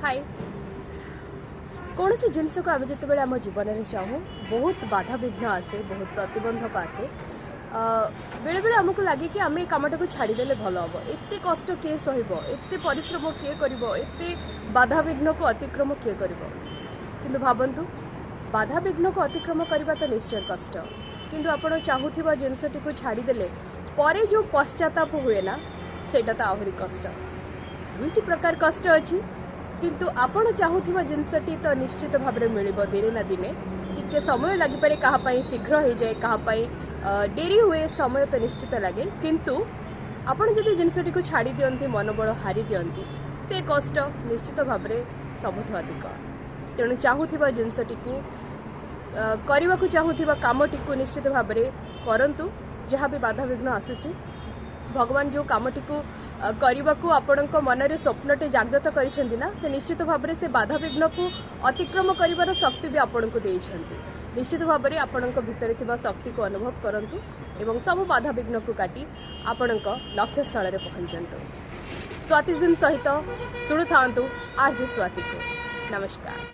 ହାଏ। କୌଣସି ଜିନିଷକୁ ଆମେ ଯେତେବେଳେ ଆମ ଜୀବନରେ ଚାହୁଁ, ବହୁତ ବାଧାବିଘ୍ନ ଆସେ, ବହୁତ ପ୍ରତିବନ୍ଧକ ଆସେ। ବେଳେବେଳେ ଆମକୁ ଲାଗେ କି ଆମେ ଏ କାମଟାକୁ ଛାଡ଼ିଦେଲେ ଭଲ ହେବ। ଏତେ କଷ୍ଟ କିଏ ସହିବ, ଏତେ ପରିଶ୍ରମ କିଏ କରିବ, ଏତେ ବାଧାବିଘ୍ନକୁ ଅତିକ୍ରମ କିଏ କରିବ? କିନ୍ତୁ ଭାବନ୍ତୁ, ବାଧାବିଘ୍ନକୁ ଅତିକ୍ରମ କରିବା ତ ନିଶ୍ଚୟ କଷ୍ଟ, କିନ୍ତୁ ଆପଣ ଚାହୁଁଥିବା ଜିନିଷଟିକୁ ଛାଡ଼ିଦେଲେ ପରେ ଯେଉଁ ପଶ୍ଚାତାପ ହୁଏ ନା, ସେଇଟା ତ ଆହୁରି କଷ୍ଟ। ଦୁଇଟି ପ୍ରକାର କଷ୍ଟ ଅଛି, କିନ୍ତୁ ଆପଣ ଚାହୁଁଥିବା ଜିନିଷଟି ତ ନିଶ୍ଚିତ ଭାବରେ ମିଳିବ ଦିନେ ନା ଦିନେ। ଟିକେ ସମୟ ଲାଗିପାରେ, କାହା ପାଇଁ ଶୀଘ୍ର ହେଇଯାଏ, କାହା ପାଇଁ ଡେରି ହୁଏ, ସମୟ ତ ନିଶ୍ଚିତ ଲାଗେ। କିନ୍ତୁ ଆପଣ ଯଦି ଜିନିଷଟିକୁ ଛାଡ଼ି ଦିଅନ୍ତି, ମନୋବଳ ହାରି ଦିଅନ୍ତି, ସେ କଷ୍ଟ ନିଶ୍ଚିତ ଭାବରେ ସବୁଠୁ ଅଧିକ। ତେଣୁ ଚାହୁଁଥିବା ଜିନିଷଟିକୁ, କରିବାକୁ ଚାହୁଁଥିବା କାମଟିକୁ ନିଶ୍ଚିତ ଭାବରେ କରନ୍ତୁ, ଯାହା ବି ବାଧାବିଘ୍ନ ଆସୁଛି। ଭଗବାନ ଯେଉଁ କାମଟିକୁ କରିବାକୁ ଆପଣଙ୍କ ମନରେ ସ୍ୱପ୍ନଟେ ଜାଗ୍ରତ କରିଛନ୍ତି ନା, ସେ ନିଶ୍ଚିତ ଭାବରେ ସେ ବାଧାବିଘ୍ନକୁ ଅତିକ୍ରମ କରିବାର ଶକ୍ତି ବି ଆପଣଙ୍କୁ ଦେଇଛନ୍ତି। ନିଶ୍ଚିତ ଭାବରେ ଆପଣଙ୍କ ଭିତରେ ଥିବା ଶକ୍ତିକୁ ଅନୁଭବ କରନ୍ତୁ ଏବଂ ସବୁ ବାଧାବିଘ୍ନକୁ କାଟି ଆପଣଙ୍କ ଲକ୍ଷ୍ୟସ୍ଥଳରେ ପହଞ୍ଚନ୍ତୁ। ସ୍ୱାତିଜିମ୍ ସହିତ ଶୁଣୁଥାନ୍ତୁ ଆର୍ ଜେ ସ୍ୱାତିକୁ। ନମସ୍କାର।